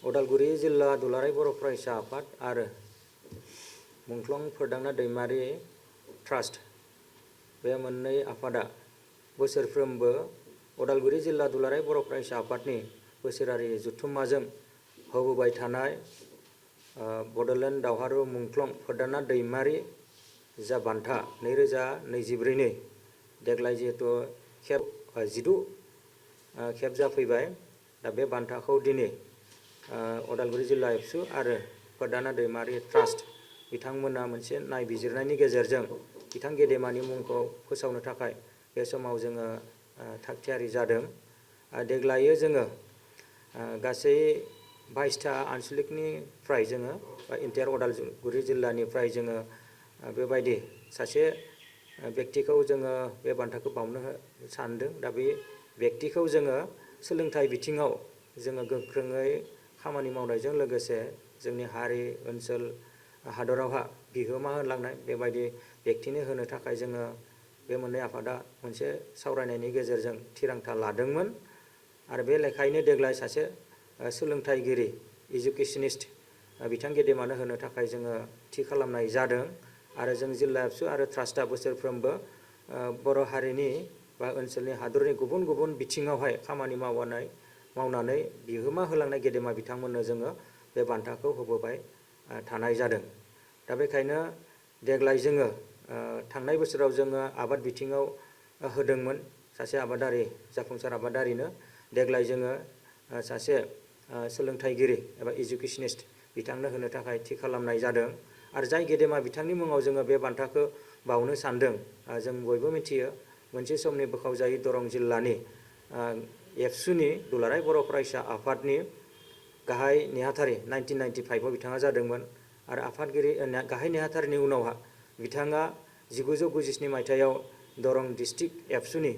उदालगुरि जिल्ला दुलाराय बर' फरायसा आफाद आरो मुंख्लं फोरदांना दैमारि ट्रास्ट बे मोननै आफादा बोसोरफ्रोमबो उदालगुरि जिल्ला दुलाराय बर' फरायसा आफादनि बोसोरारि जथुम्माजों होबोबाय थानाय बड'लेण्ड दावहारु मुंख्लं फोरदांना दैमारि जा बान्था 2024 देग्लाय जिहेतु खेब 12 खेब जाफैबाय दा बे बान्थाखौ दिनै उदालगुरि जिल्ला एबसु आरो फोरदांना दैमारि ट्रास्ट बिथांमोना मोनसे नायबिजिरनायनि गेजेरजों बिथां गेदेमानि मुंखौ फोसावनो थाखाय बे समाव जोङो थागथियारि जादों। देग्लायो जोङो गासै 22टा आनसलिकनिफ्राय जोङो इन्टार उदालगुरि जिल्लानिफ्राय जोङो बेबायदि सासे व्यक्तिखौ जोङो बे बान्थाखौ बावनो सानदों। दा बे व्यक्तिखौ जोङो सोलोंथाइ बिथिङाव जोङो गोख्रोङै खामानि मावनायजों लोगोसे जोंनि हारि ओनसोल हादरावहा बिहोमा होलांनाय बेबायदि व्यक्तिनो होनो थाखाय जोङो बे मोननै आफादा मोनसे सावरायनायनि गेजेरजों थिरांथा लादोंमोन आरो बे लेखायैनो देग्लाय सासे सोलोंथाइगिरि इडुकेसनिस्ट बिथां गेदेमानो होनो थाखाय जोङो थि खालामनाय जादों आरो जों जिल्ला एबसु आरो ट्रास्टआ बोसोरफ्रोमबो बर' हारिनि बा ओनसोलनि हादरनि गुबुन गुबुन बिथिङावहाय खामानि मावनानै बिहोमा होलांनाय गेदेमा बिथांमोननो जोङो बे बान्थाखौ होबोबाय थानाय जादों। दा बेखायनो देग्लाय जोङो थांनाय बोसोराव जोङो आबाद बिथिङाव होदोंमोन सासे आबादारि जाफुंसार आबादारिनो। देग्लाय जोङो सासे सोलोंथाइगिरि एबा इडुकेसनिस्ट बिथांनो होनो थाखाय थि खालामनाय जादों आरो जाय गेदेमा बिथांनि मुङाव जोङो बे बान्थाखौ बावनो सानदों जों बयबो मिथियो मोनसे समनि बोखावजायै दरं जिल्लानि एबसुनि दुलाराय बर' फरायसा आफादनि गाहाय नेहाथारि 1995आव बिथाङा जादोंमोन आरो आफादगिरि गाहाय नेहाथारिनि उनावहा बिथाङा 1997 मायथाइयाव दरं डिस्ट्रिक्ट एबसुनि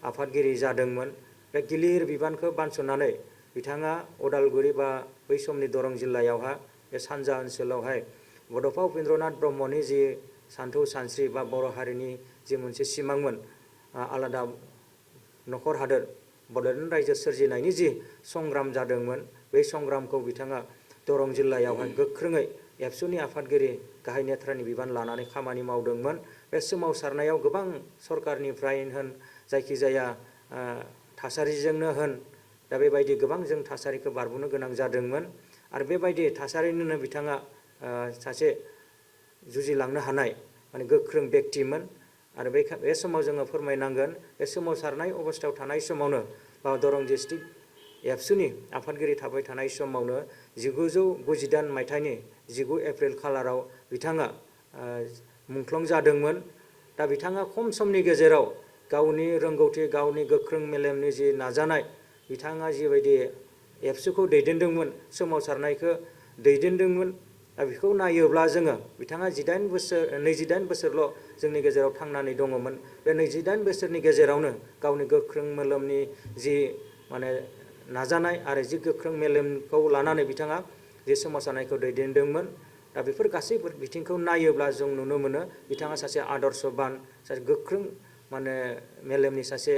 आफादगिरि जादोंमोन। बे गिलिर बिबानखौ बानस'नानै बिथाङा उदालगुरि बा बै समनि दरं जिल्लायावहा बे सानजा ओनसोलावहाय बड'फा उपेन्द्रनाथ ब्रह्मनि जि सानथौ सानस्रि बा बर' हारिनि जि मोनसे सिमांमोन आलादा नखर हादोर बड'लेण्ड रायजो सोरजिनायनि जि संग्राम जादोंमोन बै संग्रामखौ बिथाङा दरं जिल्लायावहाय गोख्रोङै एबसुनि आफादगिरि गाहाय नेहाथारिनि बिबान लानानै खामानि मावदोंमोन। बे सोमावसारनायाव गोबां सरकारनिफ्राय होन जायखिजाया थासारिजोंनो होन दा बेबायदि गोबां जों थासारिखौ बारबोनो गोनां जादोंमोन आरो बेबायदि थासारिनिनो बिथाङा सासे जुजिलांनो हानाय माने गोख्रों व्यक्तिमोन आरो बे समाव जोङो फोरमायनांगोन बे सोमावसारनाय अबस्थायाव थानाय समावनो दरं डिस्ट्रिक्ट एबसुनि आफादगिरि थाबाय थानाय समावनो 1998 मायथाइनि 19 एप्रिल खालाराव बिथाङा मुंख्लं जादोंमोन। दा बिथाङा खम समनि गेजेराव गावनि रोंगौथि गावनि गोख्रों मेलेमनि जि नाजानाय बिथाङा जिबायदि एबसुखौ दैदेनदोंमोन सोमावसारनायखौ दैदेनदोंमोन दा बेखौ नायोब्ला जोङो बिथाङा 28 बोसोरल' जोंनि गेजेराव थांनानै दङमोन। बे 28 बोसोरनि गेजेरावनो गावनि गोख्रों मेलेमनि जि माने नाजानाय आरो जि गोख्रों मेलेमखौ लानानै बिथाङा जे सोमावसारनायखौ दैदेनदोंमोन। दा बेफोर गासै बिथिंखौ नायोब्ला जों नुनो मोनो बिथाङा सासे आदर्शबान सासे गोख्रों माने मेलेमनि सासे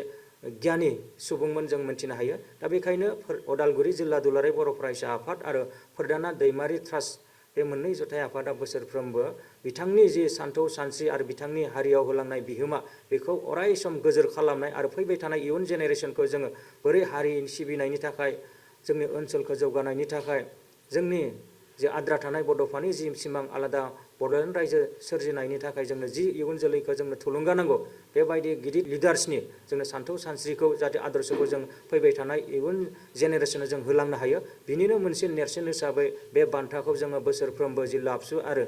गियानि सुबुंमोन जों मिन्थिनो हायो। दा बेखायनो उदालगुरि जिल्ला दुलाराय बर' फरायसा आफाद आरो फोरदांना दैमारि ट्रास्ट बे मोननै जथाय आफादा बोसोरफ्रोमबो बिथांनि जि सानथौ सानस्रि आरो बिथांनि हारियाव होलांनाय बिहोमा बेखौ अराय सम गोजोर खालामनाय आरो फैबाय थानाय इयुन जेनेरेसनखौ जोङो बोरै हारि सिबिनायनि थाखाय जोंनि ओनसोलखौ जौगानायनि थाखाय जोंनि जे आद्रा थानाय बड'फानि जि सिमां आलादा बड'लेण्ड रायजो सोरजिनायनि थाखाय जोंनो जि इयुन जोलैखौ जोंनो थुलुंगा नांगौ बेबायदि गिदिर लिडार्सनि जोंनो सानथौ सानस्रिखौ जाहाथे आदर्शखौ जों फैबाय थानाय इयुन जेनेरेसननो जों होलांनो हायो बिनिनो मोनसे नेरसोन हिसाबै बे बान्थाखौ जोङो बोसोरफ्रोमबो जिल्ला एबसु आरो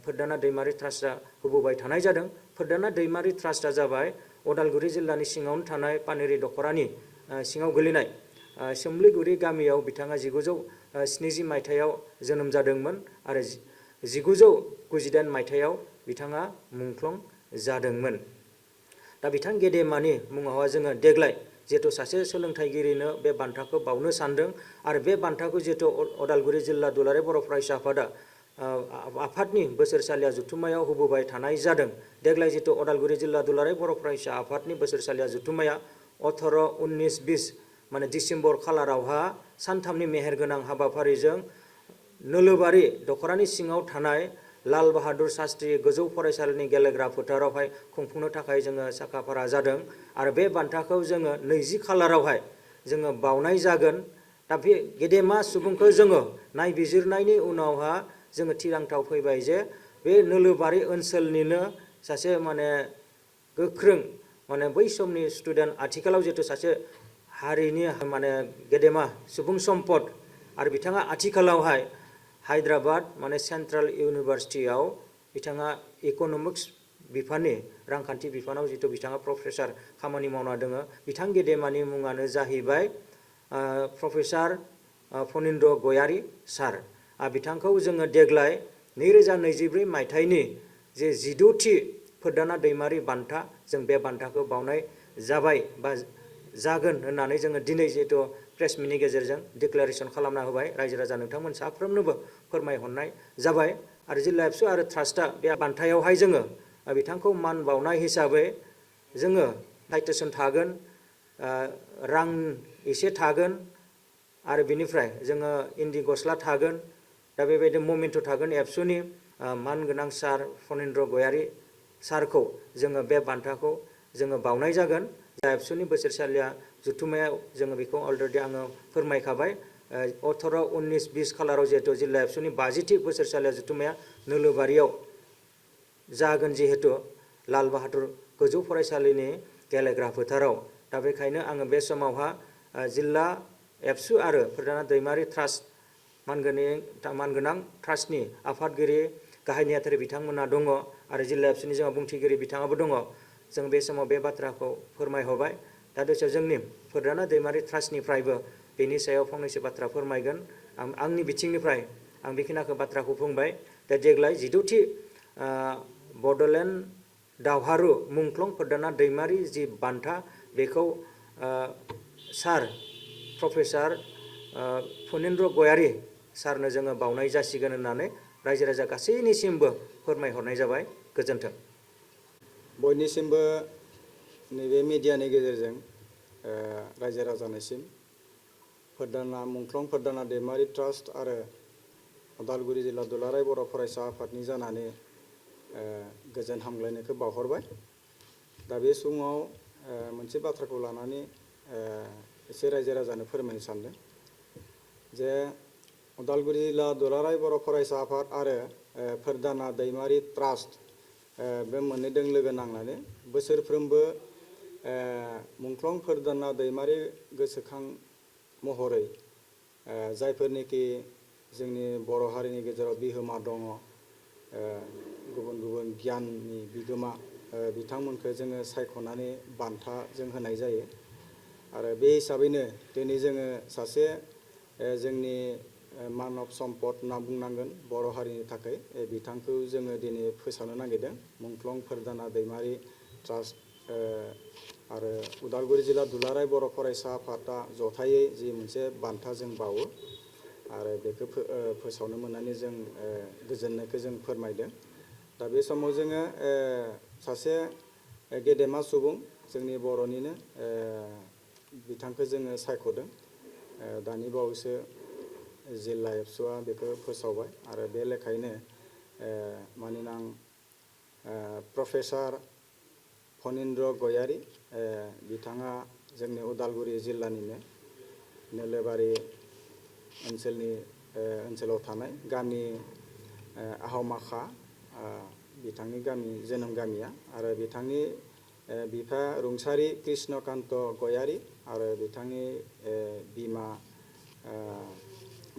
फोरदांना दैमारि ट्रास्टआ होबोबाय थानाय जादों। फोरदांना दैमारि ट्रास्टआ जाबाय उदालगुरि जिल्लानि सिङावनो थानाय पानेरि दख'रानि सिङाव गोलैनाय सोमलिगुरि गामियाव बिथाङा 1970 मायथाइयाव जोनोम जादोंमोन आरो 1998 मायथाइयाव बिथाङा मुंख्लं जादोंमोन। दा बिथां गेदेमानि मुङावहाय जोङो देग्लाय जिहेतु सासे सोलोंथाइगिरिनो बे बान्थाखौ बावनो सानदों आरो बे बान्थाखौ जिहेतु उदालगुरि जिल्ला दुलाराय बर' फरायसा आफादा आफादनि बोसोरसालिया जथुम्मायाव होबोबाय थानाय जादों। देग्लाय जिहेतु उदालगुरि जिल्ला दुलाराय बर' फरायसा आफादनि बोसोरसालिया जथुम्माया 18, 19, 20 माने डिसेम्बर खालारावहा सानथामनि मेहेरगोनां हाबाफारिजों नोलोबारि दख'रानि सिङाव थानाय लाल बाहादुर शास्त्री गोजौ फरायसालिनि गेलेग्रा फोथारावहाय खुंफुंनो थाखाय जोङो साखाफारा जादों आरो बे बान्थाखौ जोङो 20 खालारावहाय जोङो बावनाय जागोन। दा बे गेदेमा सुबुंखौ जोङो नायबिजिरनायनि उनावहा जोङो थिरांथाव फैबाय जे बे नोलोबारि ओनसोलनिनो सासे माने गोख्रों माने बै समनि स्टुडेन्ट आथिखालाव जिहेतु सासे हारिनि माने गेदेमा सुबुं सम्पद आरो बिथाङा आथिखालावहाय हायद्राबाद माने सेन्ट्रेल इउनिभार्सिटियाव बिथाङा इक'नमिक्स बिफाननि रांखान्थि बिफानाव जितु बिथाङा प्रफेसार खामानि मावना दङ। बिथां गेदेमानि मुङानो जाहैबाय प्रफेसार फनिन्द्र गयारी सार। बिथांखौ जोङो देग्लाय 2024 मायथाइनि जे 16थि फोरदाना दैमारि बान्था जों बे बान्थाखौ बावनाय जाबाय बा जागोन होननानै जोङो दिनै जिहेतु प्रेस मिटनि गेजेरजों डिक्लेरेसन खालामना होबाय। रायजो राजा नोंथांमोन साफ्रोमनोबो फोरमायहरनाय जाबाय आरो जिल्ला एबसु आरो ट्रास्टआ बे बान्थायावहाय जोङो बिथांखौ मान बावनाय हिसाबै जोङो साइटेसन थागोन, रां एसे थागोन आरो बिनिफ्राय जोङो इन्दि गस्ला थागोन। दा बेबायदि ममेन्ट' थागोन। एबसुनि मानगोनां सार फनिन्द्र गयारी सारखौ जोङो बे बान्थाखौ जोङो बावनाय जागोन। जा एबसुनि बोसोरसालिया जुथुमायाव जोङो बेखौ अलरेडि आङो फोरमायखाबाय। 18, 19, 20 खालाराव जिहेतु जिल्ला एबसुनि 50थि बोसोरसालिया जुथुमाया नोलोबारियाव जागोन जिहेतु लाल बाहादुर गोजौ फरायसालिनि गेलेग्रा फोथाराव। दा बेखायनो आङो बे समावहा जिल्ला एबसु आरो फोरदाना दैमारि ट्रास्ट मानगोनां ट्रास्टनि आफादगिरि गाहाय नेहाथारि बिथांमोना दङ आरो जिल्ला एबसुनि जोंहा बुंथिगिरि बिथाङाबो दङ। जों बे समाव बे बाथ्राखौ फोरमायहरबाय। दा दसे जोंनि फोरदाना दैमारि ट्रास्टनिफ्रायबो बेनि सायाव फंनैसो बाथ्रा फोरमायगोन। आंनि बिथिंनिफ्राय आं बेखिनिखौ बाथ्राखौ बुंबाय। दा देग्लाय 16थि बड'लेण्ड दावहारु मुंख्लं फोरदाना दैमारि जि बान्था बेखौ सार प्रफेसार फनिन्द्र गयारी सारनो जोङो बावनाय जासिगोन होननानै रायजो राजा गासैनिसिमबो फोरमायहरनाय जाबाय। गोजोन्थों। बयनिसिमबो नैबे मिडियानि गेजेरजों रायजो राजानिसिम मुंख्लं फोरदाना दैमारि ट्रास्ट आरो उदालगुरि जिल्ला दुलाराय बर' फरायसा आफादनि जानानै गोजोन हामग्लायनायखौ बावहरबाय। दा बे समाव मोनसे बाथ्राखौ लानानै एसे रायजो राजानो फोरमायनो सानदों जे उदालगुरि जिल्ला दुलाराय बर' फरायसा आफाद आरो फोरदाना दैमारि ट्रास्ट बे मोननैजों लोगो नांनानै बोसोरफ्रोमबो मुंख्लं फोरदाना दैमारि गोसोखां महरै जायफोरनिखि जोंनि बर' हारिनि गेजेराव बिहोमा दङ, गुबुन गुबुन गियाननि बिगोमा बिथांमोनखौ जोङो सायख'नानै बान्था जों होनाय जायो। आरो बे हिसाबैनो दिनै जोङो सासे जोंनि मानब सम्पद होनना बुंनांगोन बर' हारिनि थाखाय बिथांखौ जोङो दिनै फोसावनो नागिरदों। मुंख्लं फोरदाना दैमारि ट्रास्ट आरो उदालगुरि जिल्ला दुलाराय बर' फरायसा आफादा जथायै जि मोनसे बान्था जों बावो आरो बेखौ फोसावनो मोननानै जों गोजोननायखौ जों फोरमायदों। दा बे समाव जोङो सासे गेदेमा सुबुं जोंनि बर'निनो बिथांखौ जोङो सायख'दों। दानि बावैसो जिल्ला एबसुआ बेखौ फोसावबाय आरो बे लेखायैनो मानगोनां प्रफेसार फनिन्द्र गयारी बिथाङा जोंनि उदालगुरि जिल्लानिनो नोलोबारि ओनसोलाव थानाय गामि आहमाखा बिथांनि जोनोम गामिया आरो बिथांनि बिफा रुंसारि कृष्णकान्त गयारी आरो बिथांनि बिमा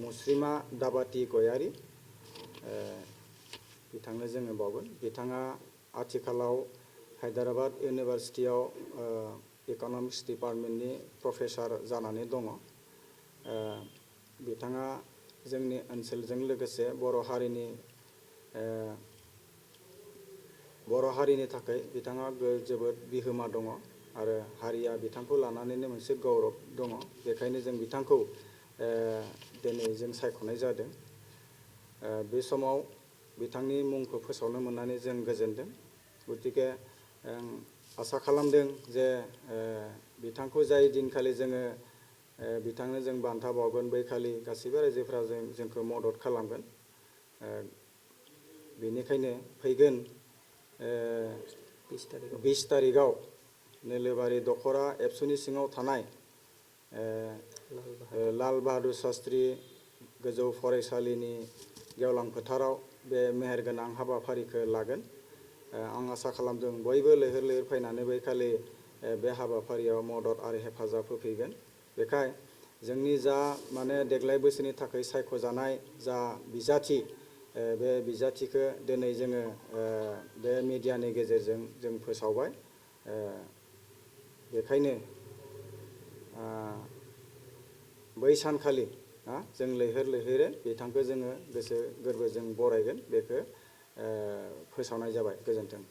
मुस्रिमा दाबाति गयारी बिथांनो जोङो बावगोन। बिथाङा आथिखालाव हायद्राबाद इउनिभार्सिटियाव इक'नमिक्स डिपार्टमेन्टनि प्रफेसार जानानै दङ। बिथाङा जोंनि ओनसोलजों लोगोसे बर' हारिनि थाखाय बिथाङा जोबोद बिहोमा दङ आरो हारिया बिथांखौ लानानैनो मोनसे गौरब दङ। बेखायनो जों बिथांखौ दिनै जों सायख'नाय जादों। बे समाव बिथांनि मुंखौ फोसावनो मोननानै जों गोजोनदों। गतिके आसा खालामदों जे बिथांखौ जाय दिनखालि जोङो बिथांनो जों बान्था बावगोन। बै खालि गासैबो रायजोफ्रा जोंखौ मदद खालामगोन। बेनिखायनो फैगोन 20 तारिखआव नोलोबारि दख'रा एबसुनि सिङाव थानाय लाल बाहादुर शास्त्रि गोजौ फरायसालिनि गेवलां फोथाराव बे मेहेरगोनां हाबाफारिखौ लागोन। आं आसा खालामदों बयबो लैहोर लैहोर फैनानै बै खालि बे हाबाफारियाव मदद आरो हेफाजाब होफैगोन। बेखाय जोंनि जा माने देग्लाय बोसोरनि थाखाय सायख'जानाय जा बिजाथि, बे बिजाथिखौ दिनै जोङो बे मिडियानि गेजेरजों जों फोसावबाय। बेखायनो बै सानखालि जों लैहोर लैहोरै बिथांखौ जोङो गोसो गोरबोजों बरायगोन। बेखौ फोसावनाय जाबाय। गोजोन्थों।